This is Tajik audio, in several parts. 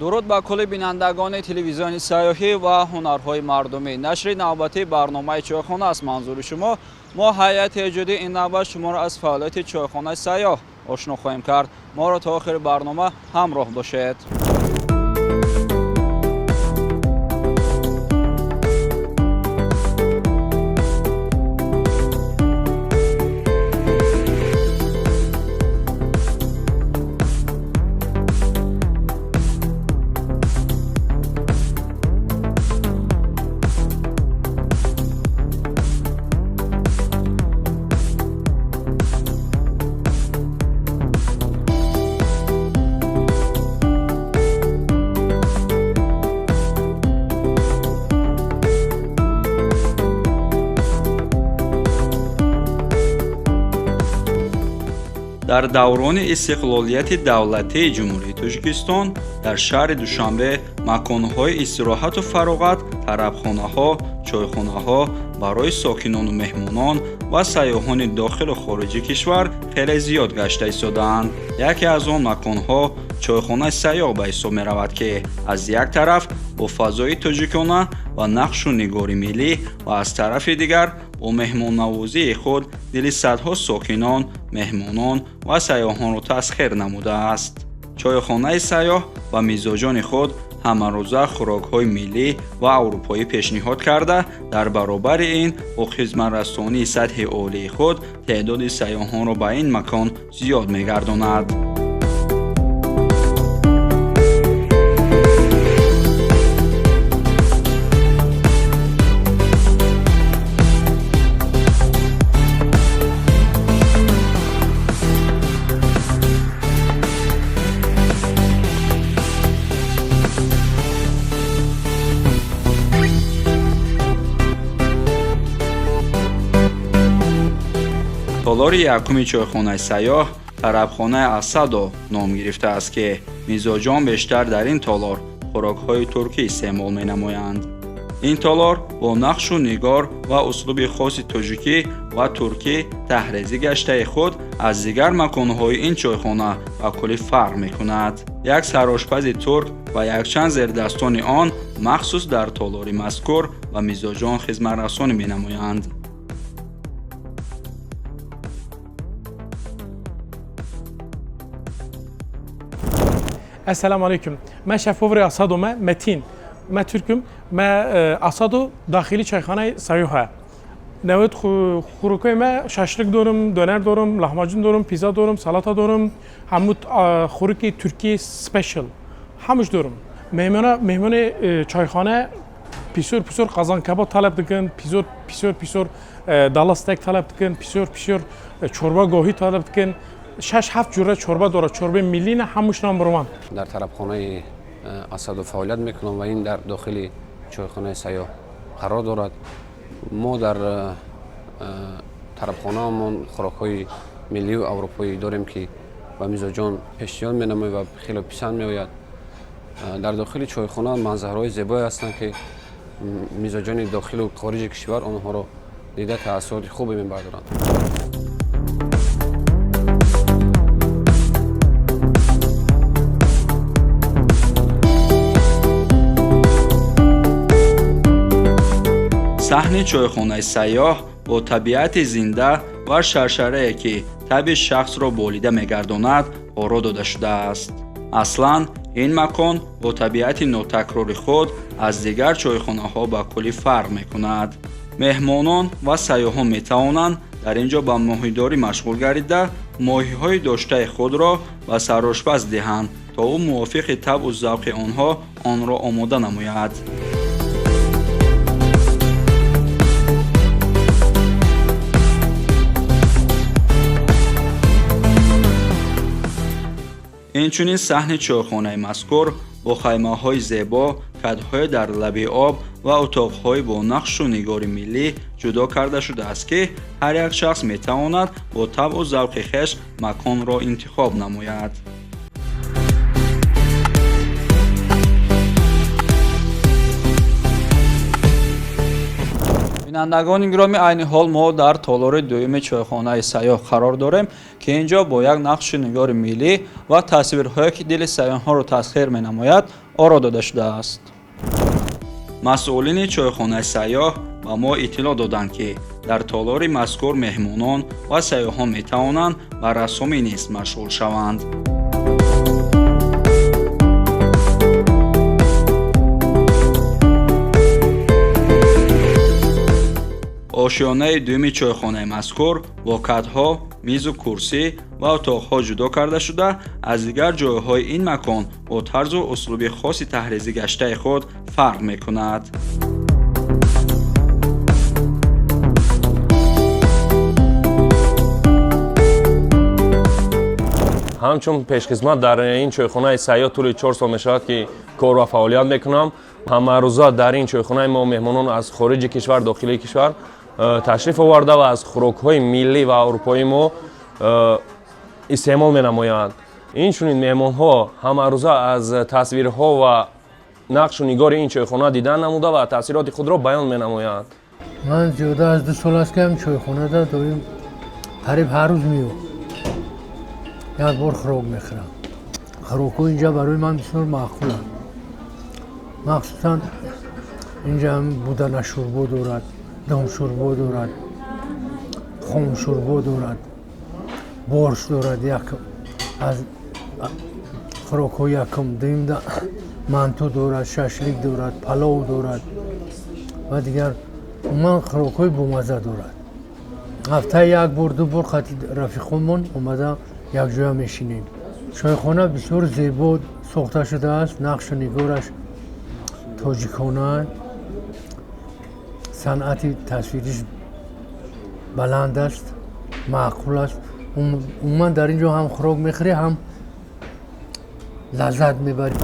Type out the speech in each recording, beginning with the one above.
Дуруд ба кулли бинандагони телевизиони сайёҳӣ ва ҳунарҳои мардумӣ. Нашри навбатии барномаи чойхона аст манзури шумо. Мо ҳайати эҷодӣ ин навбат шуморо аз фаъолияти чойхонаи сайёҳ ошно хоҳем кард. Моро то охири барнома ҳамроҳ бошед. Дар даврони истиқлолияти давлатии Ҷумҳурии Тоҷикистон дар шаҳри Душанбе маконҳои истироҳату фароғат, тарабхонаҳо, чойхонаҳо барои сокинону меҳмонон ва сайёҳони дохилу хориҷи кишвар хеле зиёд гашта истодаанд. Яке аз он маконҳо чойхонаи сайёҳ ба ҳисоб меравад, ки аз як тараф бо фазои тоҷикона ва нақшу нигори миллӣ ва аз тарафи дигар бо меҳмоннавозии худ дили садҳо сокинон, меҳмонон ва сайёҳонро тасхир намудааст. Чойхонаи сайёҳ ба мизоҷони худ ҳамарӯза хӯрокҳои миллӣ ва аврупоӣ пешниҳод карда, дар баробари ин бо хизматрасонии сатҳи олии худ теъдоди сайёҳонро ба ин макон зиёд мегардонад. Толори якуми чойхонаи сайёҳ тарабхонаи Асадо ном гирифтааст, ки мизоҷон бештар дар ин толор хӯрокҳои туркӣ истеъмол менамоянд. Ин толор бо нақшу нигор ва услуби хоси тоҷикӣ ва туркӣ таҳрезӣ гаштаи худ аз дигар маконҳои ин чойхона ба куллӣ фарқ мекунад. Як сарошпази турк ва якчанд зердастони он махсус дар толори мазкур ба мизоҷон хизматрасонӣ менамоянд. Esselamu Aleyküm. Ben Şef Favori Asado me Metin. Me Türk'üm. Me Asado dahili çayxanay sayuha. Nevet xurukoy me şaşlık dorum, döner dorum, lahmacun dorum, pizza dorum, salata dorum. Hamut xuruki Türkiye special. Hamuş dorum. Mehmana mehmane çayxane pisor pisor kazan kebap talep dikin, pisor pisor pisor dala steak talep dikin, pisor pisor çorba gohi talep dikin. Шаш ҳафт ҷура чорба дорад, чорбаи миллӣ на ҳамуш number one. Дар тарабхонаи Асадо фаъолият мекунам ва ин дар дохили чойхонаи сайёҳ қарор дорад. Мо дар тарабхонаамон хӯрокҳои миллию аврупоӣ дорем, ки ба мизоҷон пешниҳод менамоем ва хеле писанд меояд. Дар дохили чойхона манзараҳои зебое ҳастанд, ки мизоҷони дохилу хориҷи кишвар онҳоро дида таассуроти хубе мебардоранд. Саҳни чойхонаи сайёҳ бо табиати зинда ва шаршарае, ки табъи шахсро болида мегардонад, оро дода шудааст. Аслан ин макон бо табиати нотакрори худ аз дигар чойхонаҳо ба куллӣ фарқ мекунад. Меҳмонон ва сайёҳон метавонанд дар ин ҷо ба моҳидорӣ машғул гардида, моҳиҳои доштаи худро ба сарошпаз диҳанд, то ӯ мувофиқи табъу завқи онҳо онро омода намояд. Инчунин саҳни чойхонаи мазкур бо хаймаҳои зебо, кадҳои дар лаби об ва утоқҳои бо нақшу нигори миллӣ ҷудо карда шудааст, ки ҳар як шахс метавонад бо табъу завқи хеш маконро интихоб намояд. Бинандагони гиромӣ, айни ҳол мо дар толори дуюми чойхонаи Сайёҳ қарор дорем, ки ин ҷо бо як нақши нигори миллӣ ва тасвирҳое, ки дили сайёҳонро тасхир менамояд, оро дода шудааст. Масъулини чойхонаи Сайёҳ ба мо иттилоъ доданд, ки дар толори мазкур меҳмонон ва сайёҳон метавонанд ба рассомӣ низ машғул шаванд. Ошёнаи дуюми чойхонаи мазкур бо катҳо, мизу курсӣ ва утоқҳо ҷудо карда шуда, аз дигар ҷойҳои ин макон бо тарзу услуби хоси таҳризӣ гаштаи худ фарқ мекунад. Ҳамчун пешхизмат дар ин чойхонаи Сайёҳ тӯли 4 сол мешавад, ки кор ва фаъолият мекунам. Ҳамарӯза дар ин чойхонаи мо меҳмонон аз хориҷи кишвар, дохили кишвар ташриф оварда ва аз хӯрокҳои миллӣ ва аврупоии мо истеъмол менамоянд. Инчунин меҳмонҳо ҳамарӯза аз тасвирҳо ва нақшу нигори ин чойхона дидан намуда ва таъсироти худро баён менамоянд. Ман зиёда аз 2 сол аст, ки ҳам чойхонада доим, қариб ҳар рӯз меоям, як бор хӯрок мехӯрам. Хӯрокҳо инҷа барои ман бисёр маъқуланд. Махсусан инҷа будана шӯрбо дорад, домшӯрбо дорад, хомшӯрбо дорад, борщ дорад, як аз хӯрокҳои якум. Дуюмда манту дорад, шашлик дорад, палов дорад ва дигар умуман хӯрокҳои бомазза дорад. Ҳафтаи як бор, ду бор қати рафиқонмон омада якҷоя мешинем. Чойхона бисёр зебо сохта шудааст, нақшу нигораш тоҷикона, санъати тасвириш баланд аст, маъқул аст. Умуман дар ин ҷо ҳам хӯрок мехӯрӣ, ҳам лаззат мебарӣ.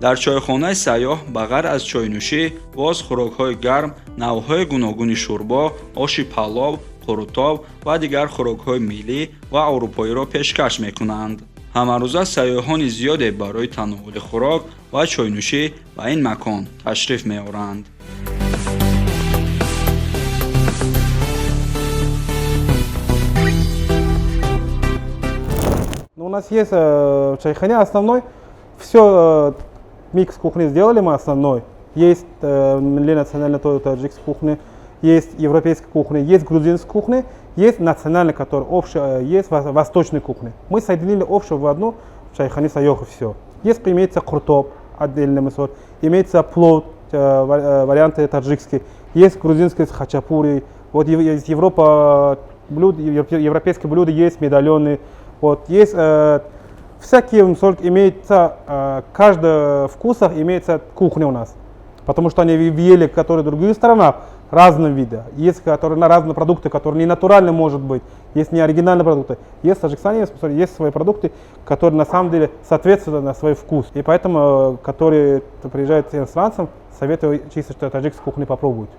Дар чойхонаи Сайёҳ ба ғайр аз чойнӯшӣ боз хӯрокҳои гарм, навъҳои гуногуни шӯрбо, оши палов, қурутоб ва дигар хӯрокҳои миллӣ ва аврупоиро пешкаш мекунанд. Ҳамарӯза сайёҳони зиёде барои тановвули хӯрок ва чойнӯшӣ ба ин макон ташриф меоранд. Ну, у нас есть в чайхане основной, все микс кухни сделали мы основной. Есть национальная таджикской кухни, есть европейская кухня, есть грузинская кухня, есть национальная, которая общая, есть восточная кухня. Мы соединили общую в одну в чайхане Сайёх, все. Есть, имеется қурутоб, отдельный мисол, имеется плов, варианты таджикские, есть грузинские с хачапури, вот есть Европа, блюда, европейские блюда есть, медальоны, вот, есть всякие, мисол, имеется, каждый вкусах имеется кухня у нас. Потому что они ели, которые другие страны, разным вида. Есть которые на разные продукты, которые не натуральные может быть, есть не оригинальные продукты. Есть в Таджикистане, есть, есть свои продукты, которые на самом деле соответствуют на свой вкус. И поэтому, которые приезжают иностранцам, советую чисто, что таджикскую кухню попробовать.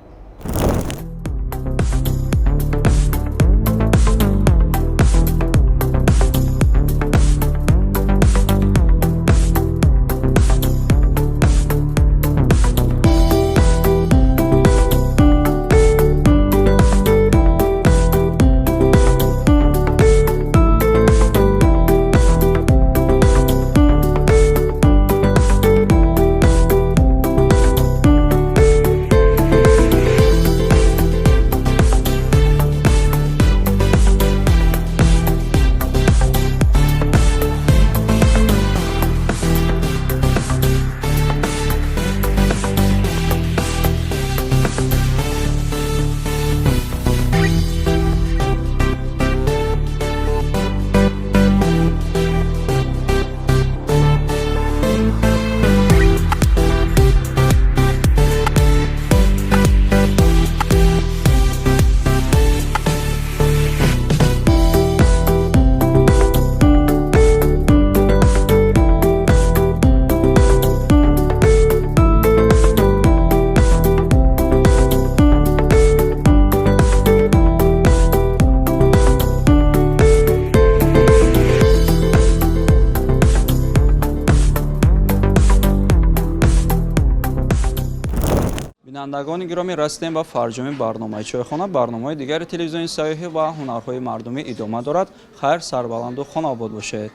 Бинандагони гиромӣ, расидем ба фарҷоми барномаи «Чойхона». Барномаҳои дигари телевизиони сайёҳӣ ва ҳунарҳои мардумӣ идома дорад. Хайр, сарбаланду хонаобод бошед.